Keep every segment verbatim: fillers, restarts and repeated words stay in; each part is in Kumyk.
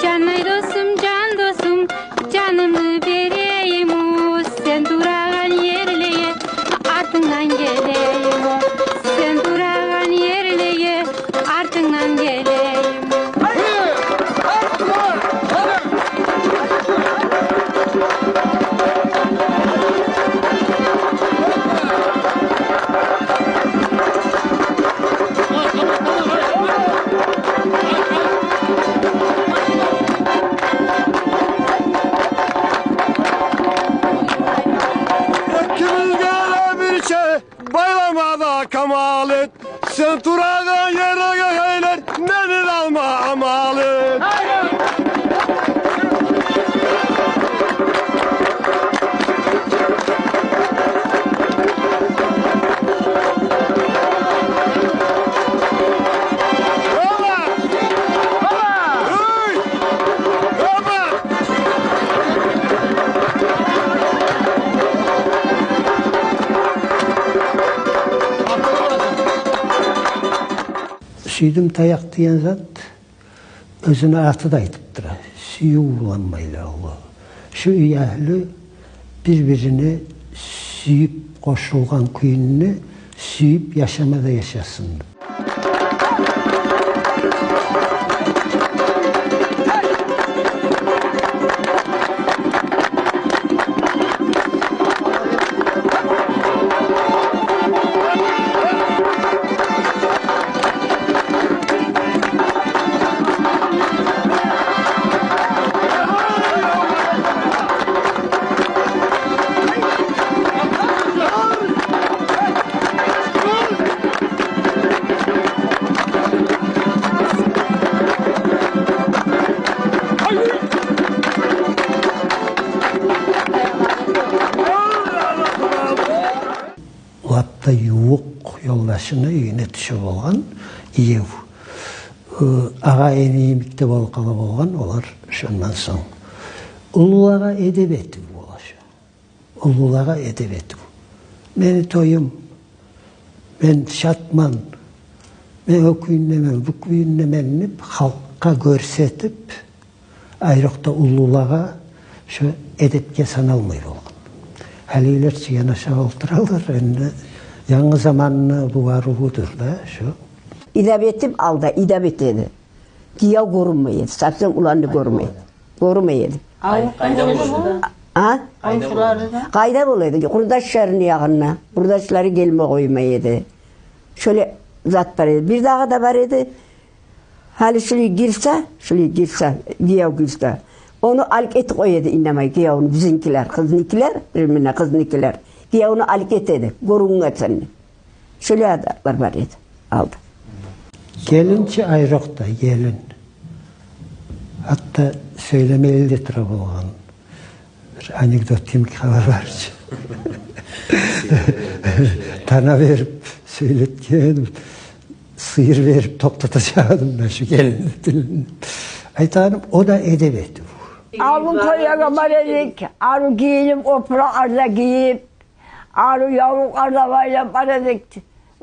Жанай досум, жан досум, жанымны берейим, сен турагъан ерлеге артынгдан гелейим. Сен турагъан ерлеге артынгдан гелейим. Экибизге де бирче байламада камал эт. Сен турагъан ерге гелер, мени де алма амал эт. Сюйдюм таякъ деген зат оьзюню аты да айтып тура. Сююв булан байлавлу. Шу уьй агьлю бир-бирине сююп къошулгъан кюйню сююп яшама да яшасын. Лап да ювукъ ёлдашыны уьюне тюше болгъан гиев. Э, агъа-ини йимик де болуп къала болгъан олар шондан сонг. Уллулагъа эдеп этив бола шу. Уллулагъа эдеп этив. Мени тоюм, мен шатман, мен о кюйюндемен, бу кюйюндемен деп халкъгъа гёрсетип, айрокъда уллулагъа шо эдепге саналмай болгъан. Гьалилер чи янаша олтуралар, энди янгы заманны бу арувудур да шо. Идап этип алда, идап этеди. Гиев гёрюнмей эди, совсем уланны гёрмей эди. Гёрмей эди. Къайда болду? А? Къайда бола эди? Къурдашларыны ягъында. Къурдашлары гелме къоймай эди. Шолай зат бар эди. Бирдагъы да бар эди. Гьали шулай гирсе, шулай гирсе, гиев гирсе, ону алып этип къоя эди, инамай, гиевню бизинкилер, къызныкилер, бир-бирине къызныкилер. Гиевню алып эте эди, гёрюнмесин. Шолай адатлар бар эди алда. Гелин чи айрокъда, гелин. Гьатта сёйлемейли де тура болгъан. Бир анекдот йимик хабар бар чы. Тана берип сёйлетген, сыйыр берип токътатажакъ эдим мен шу гелинни тилин. Айтагъаным, о да эдеп этив. Алдын тойлагъа бара эдик, арив гийинип, опуракълар да гийип, арив явлукълар да байлап бара эдик.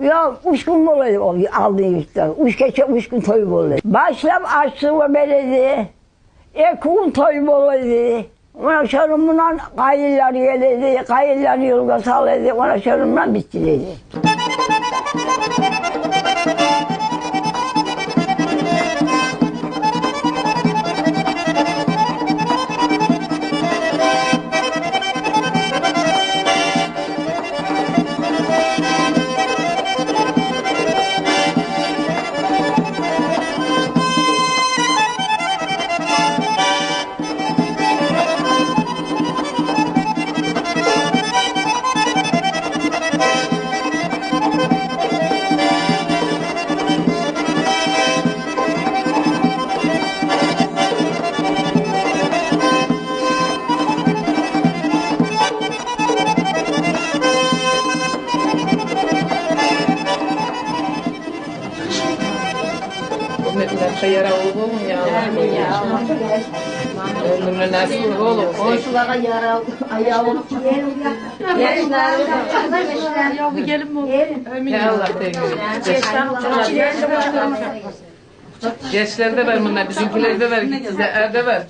Я, уьч гюн бола эди о алдын юртда. Уьч гече, уьч гюн той бола эди. Башлап аш-сувгъа бере эди. Эки гюн той бола эди. Муна шону булан къайынлар геле эди, къайынлар ёлгъа сала эди, муна шону булан битдире эди. Гьюрметли, яравлу болугъуз, я Аллагь. Амин, я Аллагь. Оьмюрюне насип болугъуз. Къоншулагъа ярав, аявлу. Яшлар, яшлар. Яв гелин болугъуз. Амин. Я Аллагь, тенги. Яшлар да бар мунда, бизинкилер де бар, гитти де, эр де бар.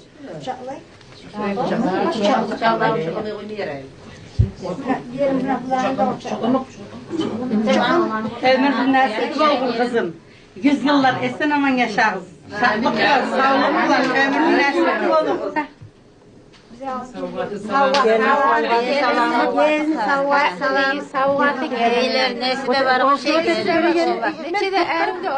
Оьмюр насип болгъур, къызым. Юз йыллар эсен-аман яшагъыз. Шатлыкъ булан, савлукъ булан оьмюр насип болгъур. Савгъат, савгъат, савгъат. Гелин савгъат, савгъат. Нече де эринг де